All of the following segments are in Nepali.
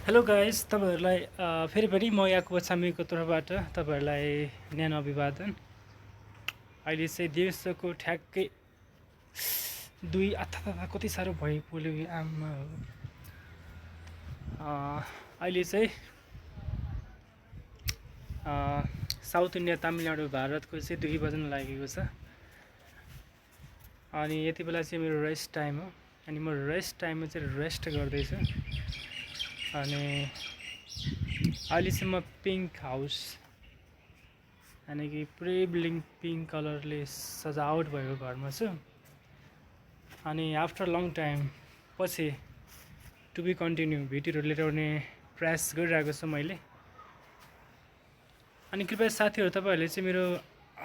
हेलो गाइस, तपाईहरुलाई फेरि पनि म याकुब छामीको तर्फबाट तपाईहरुलाई न्यानो अभिवादन। अहिले चाहिँ दिउँसोको ठ्याक्कै 2 अथवा कति साह्रो भइपोल्यो आमा हो। अहिले चाहिँ साउथ इन्डिया तमिलनाडु भारतको चाहिँ 2 बज्न लागेको छ। अनि यति बेला चाहिँ मेरो रेस्ट टाइम हो। अनि म रेस्ट टाइममा चाहिँ रेस्ट गर्दैछु। अनि अहिले चाहिँ म पिङ्क हाउस यानी कि पुरै बिल्डिङ पिङ्क कलरले सजावट भएको घरमा छु। अनि आफ्टर लङ टाइम पछि टु बी कन्टिन्यू भिडियोहरू लिएर आउने प्रयास गरिरहेको छु मैले। अनि कृपया साथीहरू तपाईहरुले चाहिँ मेरो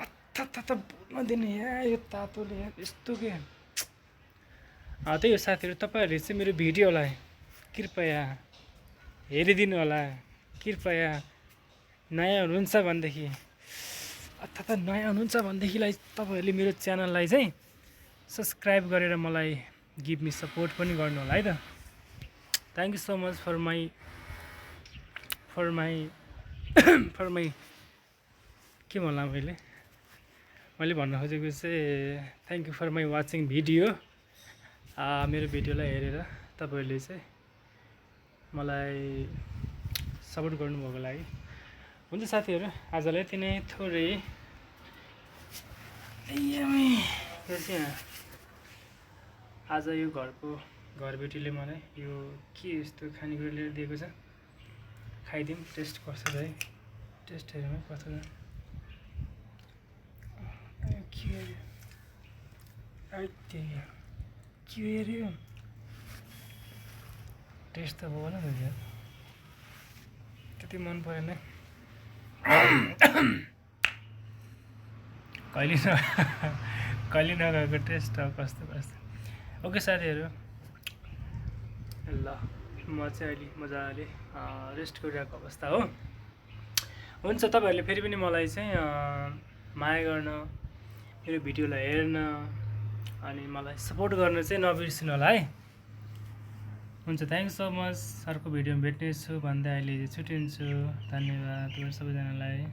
अथथथ बोल्न दिने यो तातोले यस्तो के त्यही हो साथीहरू, तपाईहरुले चाहिँ मेरो भिडियोलाई कृपया हेरिदिनु होला। कृपया नयाँ हुनुहुन्छ भनेदेखि अथवा नयाँ हुनुहुन्छ भनेदेखिलाई तपाईहरुले मेरो च्यानललाई चाहिँ सब्स्क्राइब गरेर मलाई गिभ मी सपोर्ट पनि गर्नु होला है त। Thank you so much for my के भन्ला मैले भन्न खोजेको चाहिँ thank you for my watching video. मेरो भिडियोलाई हेरेर तपाईहरुले चाहिँ मलाई सपोर्ट गर्नुभएको लागि हुन्छ साथीहरू। आजलाई यति नै थोरै आज यो घरबेटीले मलाई यो के यस्तो खानेकुरा लिएर दिएको छ, खाइदिउँ टेस्ट कस्तो छ है। टेस्ट हेरौँ कस्तो छ। के हेऱ्यो टेस्ट त भएन त यार, त्यति मन परेन। कहिले नगएको टेस्ट अब कस्तो ओके साथीहरू, ल म चाहिँ अहिले मजाले रेस्ट गरिरहेको अवस्था हो। हुन्छ, तपाईहरुले फेरि पनि मलाई चाहिँ माया गर्न, मेरो भिडियोलाई हेर्न अनि मलाई सपोर्ट गर्न चाहिँ नबिर्सिनु होला है। हुन्छ, थ्याङ्क सो मच। अर्को भिडियोमा भेट्नेछु भन्दै अहिले छुट्टिन्छु। धन्यवाद सबैजनालाई।